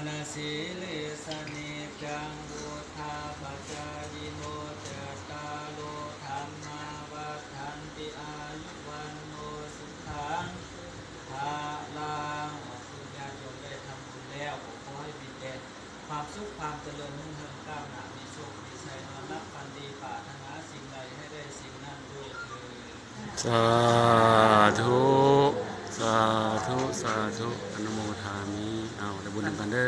ນະ ສີລິສະນິດຈັງ ວຸດທາປະຈາຍິໂນ ຈັດຕາໂລ ທຳມາ ວັດທັນຕິ ອາຍຸ ວັນໂນ ສຸຂັງ ພະລັງ. ອອກ ຍາດໂຍມໄດ້ທຳບຸນແລ້ວ ກໍຂໍໃຫ້ມີແຕ່ຄວາມສຸກ ຄວາມຈະເລີນ ຮຸ່ງເຮືອງກ້າວໜ້າ ມີໂຊກມີໄຊ ນອນຫຼັບຝັນດີ ປາດຖະໜາສິ່ງໃດໃຫ້ໄດ້ສິ່ງນັ້ນດ້ວຍເທີ້ນ. ສາທຸ ສາທຸ ສາທຸ ອະນຸໂມທາມິ. ເອົາ ໄດ້ບຸນນຳກັນເດີ.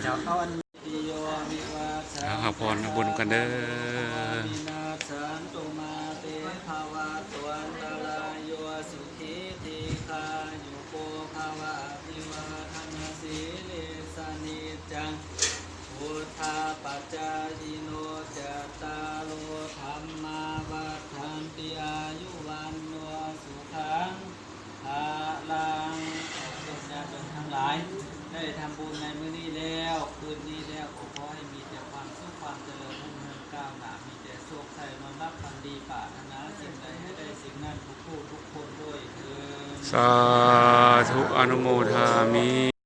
ເຈົ້າ ເອົາອັນ ເອົາ ຮັບພອນ ຮັບບຸນນຳກັນເດີ. ວິນາສສັນຕຸ ມາເຕ ພະວັດຕວັນຕະລາໂຍ ສຸຂີ ທີຄາຍຸໂກ ພະວະ ອະພິວາທະນະ ສີລິສະນິດຈັງ ວຸດທາປະຈາຍິໂນ ຈັດຕາໂລ ທຳມາ ວັດທັນຕິ ອາຍຸ ວັນໂນ ສຸຂັງ ພະລັງ. ຂໍເຊີນຍາດໂຍມທັງຫຼາຍ ໄດ້ທຳບຸນໃນມື້ນີ້ແລ້ວ ຄືນນີ້ແລ້ວ ກໍຂໍໃຫ້ມີແຕ່ຄວາມສຸກ ຄວາມຈະເລີນ ຮຸ່ງເຮືອງກ້າວໜ້າ ມີແຕ່ໂຊກໄຊ ນອນຫຼັບຝັນດີ ປາດຖະໜາສິ່ງໃດໃຫ້ໄດ້ສິ່ງນັ້ນ ທຸກຜູ້ທຸກຄົນດ້ວຍເທີ້ນ. ສາທຸ ອະນຸໂມທາມິ.